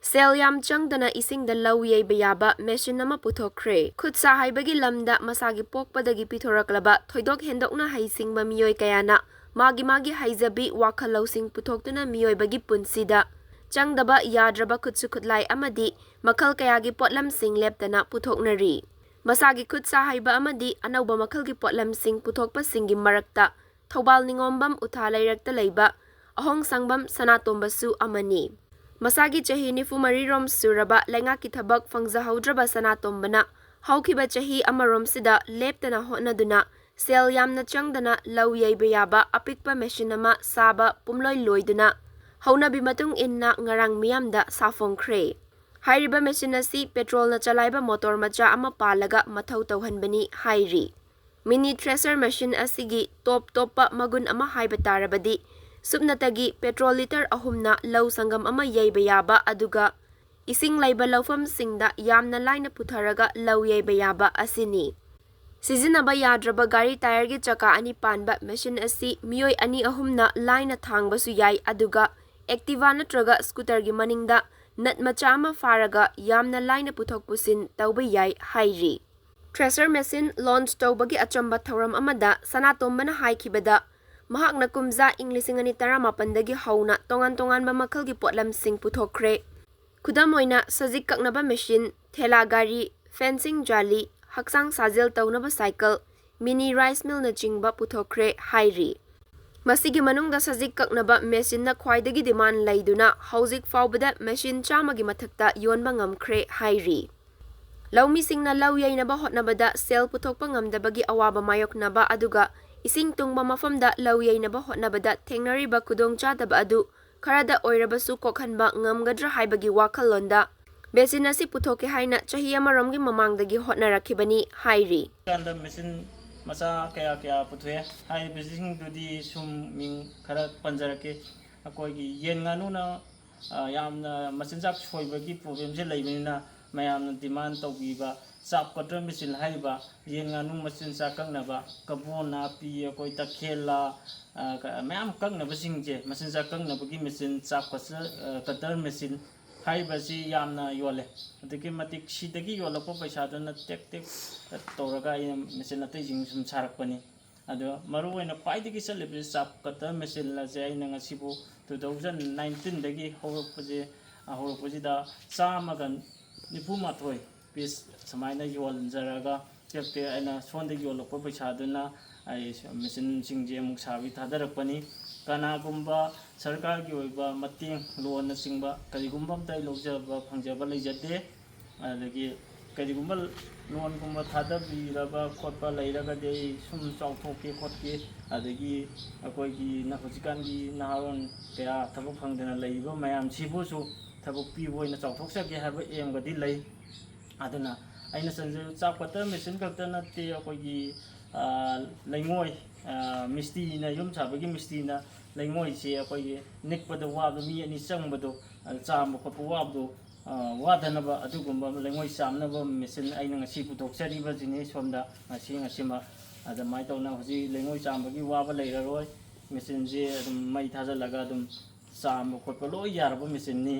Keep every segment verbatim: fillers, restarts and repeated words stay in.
ꯁꯦꯜ ꯌꯥꯝ ꯆꯪꯗꯅ ꯏꯁꯤꯡꯗ ꯂꯧ ꯌꯩꯕ ꯌꯥꯕ ꯃꯦꯁꯤꯟ ꯑꯃ ꯄꯨꯊꯣꯛꯈ꯭ꯔꯦ꯫ ꯈꯨꯠ ꯁꯥ ꯍꯩꯕꯒꯤ ꯂꯝꯗ ꯃꯁꯥꯒꯤ ꯄꯣꯛꯄꯗꯒꯤ ꯄꯤꯊꯣꯔꯛꯂꯕ ꯊꯣꯏꯗꯣꯛ ꯍꯦꯟꯗꯣꯛꯅ ꯍꯩꯁꯤꯡꯕ ꯃꯤꯑꯣꯏ ꯀꯌꯥꯅ ꯃꯥꯒꯤ ꯃꯥꯒꯤ ꯍꯩꯖꯕꯤ ꯋꯥꯈꯜ ꯂꯧꯁꯤꯡ ꯄꯨꯊꯣꯛꯇꯨꯅ ꯃꯤꯑꯣꯏꯕꯒꯤ ꯄꯨꯟꯁꯤꯗ ꯆꯪꯗꯕ ꯌꯥꯗ꯭ꯔꯕ ꯈꯨꯠꯁꯨ ꯈꯨꯠꯂꯥꯏ ꯑꯃꯗꯤ ꯃꯈꯜ ꯀꯌꯥꯒꯤ ꯄꯣꯠꯂꯝꯁꯤꯡ ꯂꯦꯞꯇꯅ ꯄꯨꯊꯣꯛꯅꯔꯤ꯫ ꯃꯁꯥꯒꯤ ꯈꯨꯠ ꯁꯥ ꯍꯩꯕ ꯑꯃꯗꯤ ꯑꯅꯧꯕ ꯃꯈꯜꯒꯤ ꯄꯣꯠꯂꯝꯁꯤꯡ ꯄꯨꯊꯣꯛꯄꯁꯤꯡꯒꯤ ꯃꯔꯛꯇ ꯊꯧꯕꯥꯜ ꯅꯤꯉꯣꯝꯕꯝ ꯎꯊꯥ ꯂꯩꯔꯛꯇ ꯂꯩꯕ ꯑꯍꯣꯡ ꯁꯪꯕꯝ ꯁꯅꯥꯇꯣꯝꯕꯁꯨ ꯑꯃꯅꯤ꯫ ꯃꯁꯥꯒꯤ ꯆꯍꯤ ꯅꯤꯐꯨ ꯃꯔꯤꯔꯣꯝ ꯁꯨꯔꯕ ꯂꯩꯉꯥꯛꯀꯤ ꯊꯕꯛ ꯐꯪꯖꯍꯧꯗ꯭ꯔꯕ ꯁꯅꯥꯇꯣꯝꯕꯅ ꯍꯧꯈꯤꯕ ꯆꯍꯤ ꯑꯃꯔꯣꯝꯁꯤꯗ ꯂꯦꯞꯇꯅ ꯍꯣꯠꯅꯗꯨꯅ ꯁꯦꯜ ꯌꯥꯝꯅ ꯆꯪꯗꯅ ꯂꯧ ꯌꯩꯕ ꯌꯥꯕ ꯑꯄꯤꯛꯄ ꯃꯦꯁꯤꯟ ꯑꯃ ꯁꯥꯕ ꯄꯨꯝꯂꯣꯏ ꯂꯣꯏꯗꯨꯅ ꯍꯧꯅꯕꯤ ꯃꯇꯨꯡ ꯏꯟꯅ ꯉꯔꯥꯡ ꯃꯤꯌꯥꯝꯗ ꯁꯥꯐꯣꯡꯈ꯭ꯔꯦ꯫ ꯍꯥꯏꯔꯤꯕ ꯃꯦꯁꯤꯟ ꯑꯁꯤ ꯄꯦꯇ꯭ꯔꯣꯜꯅ ꯆꯂꯥꯏꯕ ꯃꯣꯇꯣꯔ ꯃꯆꯥ ꯑꯃ ꯄꯥꯜꯂꯒ ꯃꯊꯧ ꯇꯧꯍꯟꯕꯅꯤ ꯍꯥꯏꯔꯤ꯫ ꯃꯤꯅꯤ ꯊ꯭ꯔꯦꯁꯔ ꯃꯦꯁꯤꯟ ꯑꯁꯤꯒꯤ ꯇꯣꯞ ꯇꯣꯞꯄ ꯃꯒꯨꯟ ꯑꯃ ꯍꯥꯏꯕ ꯇꯥꯔꯕꯗꯤ, ꯁꯨꯞꯅꯇꯒꯤ ꯄꯦꯇ꯭ꯔꯣꯜ ꯂꯤꯇꯔ ꯑꯍꯨꯝꯅ ꯂꯧ ꯁꯪꯒꯝ ꯑꯃ ꯌꯩꯕ ꯌꯥꯕ, ꯑꯗꯨꯒ ꯏꯁꯤꯡ ꯂꯩꯕ ꯂꯧꯐꯝꯁꯤꯡꯗ ꯌꯥꯝꯅ ꯂꯥꯏꯅ ꯄꯨꯊꯔꯒ ꯂꯧ ꯌꯩꯕ ꯌꯥꯕ ꯑꯁꯤꯅꯤ꯫ ꯁꯤꯖꯤꯟꯅꯕ ꯌꯥꯗ꯭ꯔꯕ ꯒꯥꯔꯤ ꯇꯥꯌꯔꯒꯤ ꯆꯀꯥ ꯑꯅꯤ ꯄꯥꯟꯕ ꯃꯦꯁꯤꯟ ꯑꯁꯤ ꯃꯤꯑꯣꯏ ꯑꯅꯤ ꯑꯍꯨꯝꯅ ꯂꯥꯏꯅ ꯊꯥꯡꯕꯁꯨ ꯌꯥꯏ, ꯑꯗꯨꯒ ꯑꯦꯛꯇꯤꯚꯥ ꯅꯠꯇ꯭ꯔꯒ ꯁ꯭ꯀꯨꯇꯔꯒꯤ ꯃꯅꯤꯡꯗ ꯅꯠ ꯃꯆꯥ ꯑꯃ ꯐꯥꯔꯒ ꯌꯥꯝꯅ ꯂꯥꯏꯅ ꯄꯨꯊꯣꯛ ꯄꯨꯁꯤꯟ ꯇꯧꯕ ꯌꯥꯏ ꯍꯥꯏꯔꯤ꯫ ꯊ꯭ꯔꯦꯁꯔ ꯃꯦꯁꯤꯟ ꯂꯣꯟꯆ ꯇꯧꯕꯒꯤ ꯑꯆꯝꯕ ꯊꯧꯔꯝ ꯑꯃꯗ ꯁꯅꯥꯇꯣꯝꯕꯅ ꯍꯥꯏꯈꯤꯕꯗ, ꯃꯍꯥꯛꯅ ꯀꯨꯝꯖꯥ ꯏꯪ ꯂꯤꯁꯤꯡ ꯑꯅꯤ ꯇꯔꯥꯃꯥꯄꯟꯗꯒꯤ ꯍꯧꯅ ꯇꯣꯉꯥꯟ ꯇꯣꯉꯥꯟꯕ ꯃꯈꯜꯒꯤ ꯄꯣꯠꯂꯝꯁꯤꯡ ꯄꯨꯊꯣꯛꯈ꯭ꯔꯦ꯫ ꯈꯨꯗꯝ ꯑꯣꯏꯅ, ꯁꯖꯤꯛ ꯀꯛꯅꯕ ꯃꯦꯁꯤꯟ, ꯊꯦꯂꯥ ꯒꯥꯔꯤ, ꯐꯦꯟꯁꯤꯡ ꯖꯥꯂꯤ, ꯍꯛꯆꯥꯡ ꯁꯥꯖꯦꯜ ꯇꯧꯅꯕ ꯁꯥꯏꯀꯜ, ꯃꯤꯅꯤ ꯔꯥꯏꯁ ꯃꯤꯜꯅꯆꯤꯡꯕ ꯄꯨꯊꯣꯛꯈ꯭ꯔꯦ ꯍꯥꯏꯔꯤ꯫ ꯃꯁꯤꯒꯤ ꯃꯅꯨꯡꯗ ꯁꯖꯤꯛ ꯀꯛꯅꯕ ꯃꯦꯁꯤꯟꯅ ꯈ꯭ꯋꯥꯏꯗꯒꯤ ꯗꯤꯃꯥꯟ ꯂꯩꯗꯨꯅ ꯍꯧꯖꯤꯛ ꯐꯥꯎꯕꯗ ꯃꯦꯁꯤꯟ ꯆꯥꯝꯃꯒꯤ ꯃꯊꯛꯇ ꯌꯣꯟꯕ ꯉꯝꯈ꯭ꯔꯦ ꯍꯥꯏꯔꯤ꯫ ꯂꯧꯃꯤꯁꯤꯡꯅ ꯂꯧ ꯌꯩꯅꯕ ꯍꯣꯠꯅꯕꯗ ꯁꯦꯜ ꯄꯨꯊꯣꯛꯄ ꯉꯝꯗꯕꯒꯤ ꯑꯋꯥꯕ ꯃꯥꯌꯣꯛꯅꯕ, ꯑꯗꯨꯒ ꯏꯁꯤꯡ ꯇꯨꯡꯕ ꯃꯐꯝꯗ ꯂꯧ ꯌꯩꯅꯕ ꯍꯣꯠꯅꯕꯗ ꯊꯦꯡꯅꯔꯤꯕ ꯈꯨꯗꯣꯡꯆꯥꯗꯕ ꯑꯗꯨ ꯈꯔꯗ ꯑꯣꯏꯔꯕꯁꯨ ꯀꯣꯛꯍꯟꯕ ꯉꯝꯒꯗ꯭ꯔꯥ ꯍꯥꯏꯕꯒꯤ ꯋꯥꯈꯜꯂꯣꯟꯗ ꯃꯦꯁꯤꯟ ꯑꯁꯤ ꯄꯨꯊꯣꯛꯀꯦ ꯍꯥꯏꯅ ꯆꯍꯤ ꯑꯃꯔꯣꯝꯒꯤ ꯃꯃꯥꯡꯗꯒꯤ ꯍꯣꯠꯅꯔꯛꯈꯤꯕꯅꯤ ꯍꯥꯏꯔꯤ꯫ ꯀꯥꯟꯗ ꯃꯦꯁꯤꯟ ꯃꯆꯥ ꯀꯌꯥ ꯀꯌꯥ ꯄꯨꯊꯣꯛꯑꯦ꯫ ꯍꯥꯏꯔꯤꯕꯁꯤꯡꯗꯨꯗꯤ ꯁꯨꯝ ꯃꯤꯡ ꯈꯔ ꯄꯟꯖꯔꯛꯀꯦ꯫ ꯑꯩꯈꯣꯏꯒꯤ ꯌꯦꯟ ꯉꯥꯅꯨꯅ, ꯑ, ꯌꯥꯝꯅ ꯃꯆꯤꯟꯖꯥꯛ ꯁꯣꯏꯕꯒꯤ ꯄ꯭ꯔꯣꯕ꯭ꯂꯦꯝꯁꯦ ꯂꯩꯕꯅꯤꯅ, ꯃꯌꯥꯝꯅ ꯗꯤꯃꯥꯟ ꯇꯧꯕꯤꯕ ꯆꯥꯞ ꯀꯇꯔ ꯃꯦꯆꯤꯟ ꯍꯥꯏꯔꯤꯕ, ꯌꯦꯟ ꯉꯥꯅꯨ ꯃꯆꯤꯟꯖꯥꯛ ꯀꯛꯅꯕ, ꯀꯕꯣ ꯅꯥꯄꯤ, ꯑꯩꯈꯣꯏ ꯇꯈꯦꯜꯂꯥ, ꯑ, ꯀ-, ꯃꯌꯥꯝ ꯀꯛꯅꯕꯁꯤꯡꯁꯦ, ꯃꯆꯤꯟꯖꯥꯛ ꯀꯛꯅꯕꯒꯤ ꯃꯦꯆꯤꯟ, ꯆꯥꯞ ꯀꯇꯔ, ꯑ, ꯀꯇꯔ ꯃꯦꯆꯤꯟ, ꯍꯥꯏꯔꯤꯕꯁꯤ ꯌꯥꯝꯅ ꯌꯣꯜꯂꯦ꯫ ꯑꯗꯨꯛꯀꯤ ꯃꯇꯤꯛ ꯁꯤꯗꯒꯤ ꯌꯣꯜꯂꯛꯄ ꯄꯩꯁꯥꯗꯨꯅ ꯇꯦꯛ ꯇꯦꯛ ꯇꯧꯔꯒ ꯑꯩꯅ ꯃꯦꯆꯤꯟ ꯑꯇꯩꯁꯤꯡ ꯁꯨꯝ ꯁꯥꯔꯛꯄꯅꯤ꯫ ꯑꯗꯣ ꯃꯔꯨꯑꯣꯏꯅ ꯈ꯭ꯋꯥꯏꯗꯒꯤ ꯆꯠꯂꯤꯕꯁꯤ ꯆꯥꯞ ꯀꯇꯔ ꯃꯦꯆꯤꯟ ꯑꯁꯦ ꯑꯩꯅ ꯉꯁꯤꯕꯨ two thousand nineteenꯗꯒꯤ ꯍꯧꯔꯛꯄꯁꯦ, ꯍꯧꯔꯛꯄꯁꯤꯗ ꯆꯥꯝꯃꯒ ꯅꯤꯐꯨ ꯃꯥꯊꯣꯏ ꯄꯤꯁ ꯁꯨꯃꯥꯏꯅ ꯌꯣꯟꯖꯔꯒ ꯇꯦꯛ ꯇꯦꯛ ꯑꯩꯅ ꯁꯣꯝꯗ ꯌꯣꯜꯂꯛꯄ ꯄꯩꯁꯥꯗꯨꯅ ꯑꯩ ꯃꯦꯆꯤꯟꯁꯤꯡꯁꯦ ꯑꯃꯨꯛ ꯁꯥꯕꯒꯤ ꯊꯥꯗꯔꯛꯄꯅꯤ꯫ ꯀꯅꯥꯒꯨꯝꯕ ꯁꯔꯀꯥꯔꯒꯤ ꯑꯣꯏꯕ ꯃꯇꯦꯡ, ꯂꯣꯟꯅꯆꯤꯡꯕ ꯀꯔꯤꯒꯨꯝꯕ ꯑꯝꯇ ꯑꯩ ꯂꯧꯖꯕ ꯐꯪꯖꯕ ꯂꯩꯖꯗꯦ꯫ ꯑꯗꯒꯤ ꯀꯔꯤꯒꯨꯝꯕ ꯂꯣꯟꯒꯨꯝꯕ ꯊꯥꯗꯕꯤꯔꯕ ꯈꯣꯠꯄ ꯂꯩꯔꯒꯗꯤ ꯑꯩ ꯁꯨꯝ ꯆꯥꯎꯊꯣꯛꯀꯦ ꯈꯣꯠꯀꯦ, ꯑꯗꯒꯤ ꯑꯩꯈꯣꯏꯒꯤ ꯅ-, ꯍꯧꯖꯤꯛꯀꯥꯟꯒꯤ ꯅꯍꯥꯔꯣꯜ ꯀꯌꯥ ꯊꯕꯛ ꯐꯪꯗꯅ ꯂꯩꯔꯤꯕ ꯃꯌꯥꯝꯁꯤꯕꯨꯁꯨ ꯊꯕꯛ ꯄꯤꯕ ꯑꯣꯏꯅ ꯆꯥꯎꯊꯣꯛꯆꯒꯦ ꯍꯥꯏꯕ ꯑꯦꯝꯒꯗꯤ ꯂꯩ꯫ ꯑꯗꯨꯅ ꯑꯩꯅ ꯆꯟꯖ-, ꯆꯥꯞ ꯀꯇꯔ ꯃꯦꯆꯤꯟ ꯈꯛꯇ ꯅꯠꯇꯦ, ꯑꯩꯈꯣꯏꯒꯤ, ꯑ, ꯂꯩꯉꯣꯏ, ꯑ, ꯃꯤꯁꯇ꯭ꯔꯤꯅ, ꯌꯨꯝ ꯁꯥꯕꯒꯤ ꯃꯤꯁꯇ꯭ꯔꯤꯅ ꯂꯩꯉꯣꯏꯁꯦ ꯑꯩꯈꯣꯏꯒꯤ ꯅꯤꯛꯄꯗ ꯋꯥꯕ, ꯃꯤ ꯑꯅꯤ ꯆꯪꯕꯗꯣ, ꯑꯗ ꯆꯥꯝꯕ ꯈꯣꯠꯄ ꯋꯥꯕꯗꯣ, ꯑ, ꯋꯥꯗꯅꯕ ꯑꯗꯨꯒꯨꯝꯕ ꯂꯩꯉꯣꯏ ꯆꯥꯝꯅꯕ ꯃꯦꯆꯤꯟ ꯑꯩꯅ ꯉꯁꯤ ꯄꯨꯊꯣꯛꯆꯔꯤꯕꯁꯤꯅꯤ ꯁꯣꯝꯗ, ꯉꯁꯤ, ꯉꯁꯤꯃꯛ꯫ ꯑꯗꯨꯃꯥꯏꯅ ꯇꯧꯅ ꯍꯧꯖꯤꯛ ꯂꯩꯉꯣꯏ ꯆꯥꯝꯕꯒꯤ ꯋꯥꯕ ꯂꯩꯔꯔꯣꯏ꯫ ꯃꯦꯆꯤꯟꯁꯦ ꯑꯗꯨꯝ ꯃꯩ ꯊꯥꯖꯤꯜꯂꯒ ꯑꯗꯨꯝ ꯆꯥꯝꯕ ꯈꯣꯠꯄ ꯂꯣꯏ ꯌꯥꯔꯕ ꯃꯦꯆꯤꯟꯅꯤ꯫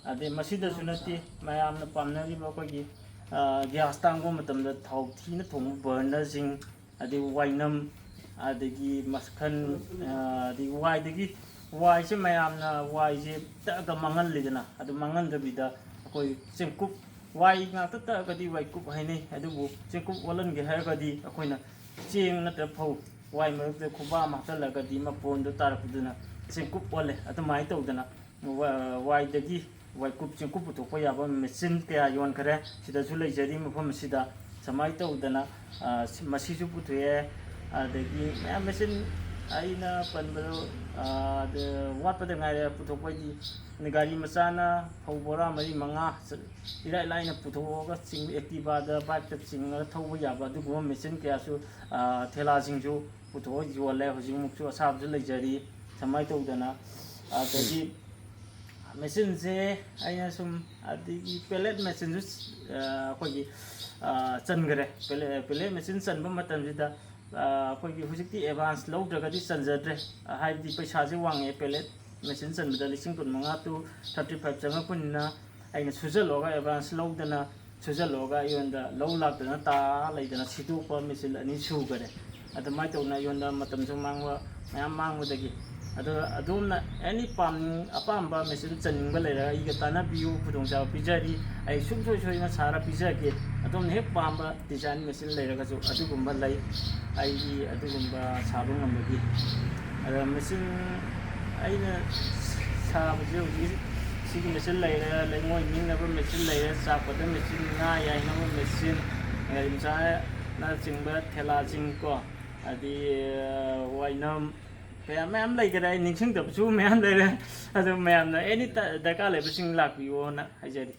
ꯑꯗꯩ ꯃꯁꯤꯗꯁꯨ ꯅꯠꯇꯦ, ꯃꯌꯥꯝꯅ ꯄꯥꯝꯅꯔꯤꯕ ꯑꯩꯈꯣꯏꯒꯤ, ꯑ, ꯒ꯭ꯌꯥꯁ ꯇꯥꯡꯕ ꯃꯇꯝꯗ ꯊꯥꯎ ꯊꯤꯅ ꯊꯣꯡꯕ ꯕꯔꯅꯔꯁꯤꯡ, ꯑꯗꯩ ꯋꯥꯏꯅꯝ, ꯑꯗꯒꯤ ꯃꯈꯜ, ꯑ, ꯑꯗꯩ ꯋꯥꯏꯗꯒꯤ, ꯋꯥꯏꯁꯦ ꯃꯌꯥꯝꯅ ꯋꯥꯏꯁꯦ ꯇꯛꯑꯒ ꯃꯥꯡꯍꯜꯂꯤꯗꯅ, ꯑꯗꯨ ꯃꯥꯡꯍꯟꯗꯕꯤꯗ ꯑꯩꯈꯣꯏ ꯆꯦꯡꯀꯨꯞ, ꯋꯥꯏ ꯉꯥꯛꯇ ꯇꯛꯑꯒꯗꯤ ꯋꯥꯏꯀꯨꯞ ꯍꯥꯏꯅꯩ, ꯑꯗꯨꯕꯨ ꯆꯦꯡꯀꯨꯞ ꯑꯣꯜꯍꯟꯒꯦ ꯍꯥꯏꯔꯒꯗꯤ ꯑꯩꯈꯣꯏꯅ ꯆꯦꯡ ꯅꯠꯇ꯭ꯔꯒ ꯐꯧ ꯋꯥꯏ ꯃꯔꯛꯇ ꯈꯨꯕꯥꯝ ꯍꯥꯞꯆꯜꯂꯒꯗꯤ ꯃꯄꯣꯟꯗꯣ ꯇꯥꯔꯛꯄꯗꯨꯅ ꯆꯦꯡꯀꯨꯞ ꯑꯣꯜꯂꯦ꯫ ꯑꯗꯨꯃꯥꯏꯅ ꯇꯧꯗꯅ ꯋꯥ-, ꯋꯥꯏꯗꯒꯤ ꯋꯥꯏꯀꯨꯞ ꯆꯦꯡꯀꯨꯞ ꯄꯨꯊꯣꯛꯄ ꯌꯥꯕ ꯃꯦꯆꯤꯟ ꯀꯌꯥ ꯌꯣꯟꯈꯔꯦ꯫ ꯁꯤꯗꯁꯨ ꯂꯩꯖꯔꯤ ꯃꯐꯝ ꯑꯁꯤꯗ꯫ ꯁꯨꯃꯥꯏꯅ ꯇꯧꯗꯅ, ꯑ, ꯁꯤ-, ꯃꯁꯤꯁꯨ ꯄꯨꯊꯣꯛꯑꯦ꯫ ꯑꯗꯒꯤ ꯃꯌꯥꯝ ꯃꯦꯆꯤꯟ ꯑꯩꯅ ꯄꯟꯕꯗꯣ, ꯑ, ꯑꯗ ꯋꯥꯠꯄꯗ ꯉꯥꯏꯔꯦ ꯄꯨꯊꯣꯛꯄ ꯍꯥꯏꯗꯤ꯫ ꯒꯥꯔꯤ ꯃꯆꯥꯅ ꯐꯧ ꯕꯣꯔꯥ ꯃꯔꯤ ꯃꯉꯥ ꯆ-, ꯏꯔꯥꯏ ꯂꯥꯏꯅ ꯄꯨꯊꯣꯛꯑꯒ ꯆꯤꯡ-, ꯑꯦꯛꯇꯤꯚꯥꯗ, ꯕꯥꯏꯛꯇ ꯆꯤꯡꯉꯒ ꯊꯧꯕ ꯌꯥꯕ ꯑꯗꯨꯒꯨꯝꯕ ꯃꯦꯆꯤꯟ ꯀꯌꯥꯁꯨ, ꯑ, ꯊꯦꯂꯥꯁꯤꯡꯁꯨ ꯄꯨꯊꯣꯛꯑ ꯌꯣꯜꯂꯦ꯫ ꯍꯧꯖꯤꯛꯃꯛꯁꯨ ꯑꯁꯥꯕꯁꯨ ꯂꯩꯖꯔꯤ꯫ ꯁꯨꯃꯥꯏꯅ ꯇꯧꯗꯅ, ꯑꯗꯒꯤ ꯃꯦꯆꯤꯟꯁꯦ ꯑꯩꯅ ꯁꯨꯝ, ꯑꯗꯒꯤ ꯄꯦꯂꯦꯠ ꯃꯦꯆꯤꯟꯁꯨ, ꯑ, ꯑꯩꯈꯣꯏꯒꯤ, ꯑ, ꯆꯟꯈꯔꯦ꯫ ꯄꯦꯂꯦ-, ꯄꯦꯂꯦꯠ ꯃꯦꯆꯤꯟ ꯆꯟꯕ ꯃꯇꯝꯁꯤꯗ, ꯑ, ꯑꯩꯈꯣꯏꯒꯤ ꯍꯧꯖꯤꯛꯇꯤ ꯑꯦꯗꯚꯥꯟꯁ ꯂꯧꯗ꯭ꯔꯒꯗꯤ ꯆꯟꯖꯗ꯭ꯔꯦ꯫ ꯍꯥꯏꯕꯗꯤ ꯄꯩꯁꯥꯁꯦ ꯋꯥꯡꯉꯦ, ꯄꯦꯂꯦꯠ ꯃꯦꯆꯤꯟ ꯆꯟꯕꯗ ꯂꯤꯁꯤꯡ ꯀꯨꯟ ꯃꯉꯥ to thirty five ꯆꯪꯉꯛꯄꯅꯤꯅ, ꯑꯩꯅ ꯁꯨꯖꯜꯂꯣꯒ, ꯑꯦꯗꯚꯥꯟꯁ ꯂꯧꯗꯅ ꯁꯨꯖꯜꯂꯣꯒ ꯑꯩꯉꯣꯟꯗ ꯂꯧ ꯂꯥꯛꯇꯅ ꯇꯥ ꯂꯩꯗꯅ ꯁꯤꯗꯣꯛꯄ ꯃꯦꯆꯤꯟ ꯑꯅꯤ ꯁꯨꯈꯔꯦ꯫ ꯑꯗꯨꯃꯥꯏꯅ ꯇꯧꯅ ꯑꯩꯉꯣꯟꯗ ꯃꯇꯝꯁꯨ ꯃꯥꯡꯕ ꯃꯌꯥꯝ ꯃꯥꯡꯕꯗꯒꯤ, ꯑꯗꯨꯒ ꯑꯗꯣꯝꯅ ꯑꯦꯅꯤ ꯄꯥꯝꯅꯤꯡ ꯑꯄꯥꯝꯕ ꯃꯦꯆꯤꯟ ꯆꯟꯅꯤꯡꯕ ꯂꯩꯔꯒ ꯑꯩꯒ ꯇꯥꯟꯅꯕꯤꯌꯨ, ꯈꯨꯗꯣꯡꯆꯥꯕ ꯄꯤꯖꯔꯤ꯫ ꯑꯩ ꯁꯨꯡꯁꯣꯏ ꯁꯣꯏꯗꯅ ꯁꯥꯔ ꯄꯤꯖꯒꯦ꯫ ꯑꯗꯣꯝꯅ ꯍꯦꯛ ꯄꯥꯝꯕ ꯗꯤꯖꯥꯏꯟ ꯃꯦꯆꯤꯟ ꯂꯩꯔꯒꯁꯨ ꯑꯗꯨꯒꯨꯝꯕ ꯂꯩ꯫ ꯑꯩꯒꯤ ꯑꯗꯨꯒꯨꯝꯕ ꯁꯥꯕ ꯉꯝꯕꯒꯤ, ꯑꯗ ꯃꯦꯆꯤꯟ ꯑꯩꯅ ꯁꯥꯕꯁꯦ ꯍꯧꯖꯤꯛ ꯁꯤꯒꯤ ꯃꯦꯆꯤꯟ ꯂꯩꯔꯦ, ꯂꯩꯉꯣꯏ ꯅꯤꯡꯅꯕ ꯃꯦꯆꯤꯟ ꯂꯩꯔꯦ, ꯆꯥꯛ ꯄꯠꯇ ꯃꯦꯆꯤꯟ, ꯉꯥ ꯌꯥꯏꯅꯕ ꯃꯦꯆꯤꯟ, ꯒꯥꯔꯤ ꯃꯆꯥꯅꯆꯤꯡꯕ ꯊꯦꯂꯥꯁꯤꯡ ꯀꯣ, ꯑꯗꯤ ꯋꯥꯏꯅꯝ ꯀꯌꯥ ꯃꯌꯥꯝ ꯂꯩꯈꯔꯦ꯫ ꯑꯩ ꯅꯤꯡꯁꯤꯡꯗꯕꯁꯨ ꯃꯌꯥꯝ ꯂꯩꯔꯦ꯫ ꯑꯗꯨ ꯃꯌꯥꯝꯅ ꯑꯦꯅꯤ ꯗꯔꯀꯥꯔ ꯂꯩꯕꯁꯤꯡ ꯂꯥꯛꯄꯤꯌꯣꯅ ꯍꯥꯏꯖꯔꯤ꯫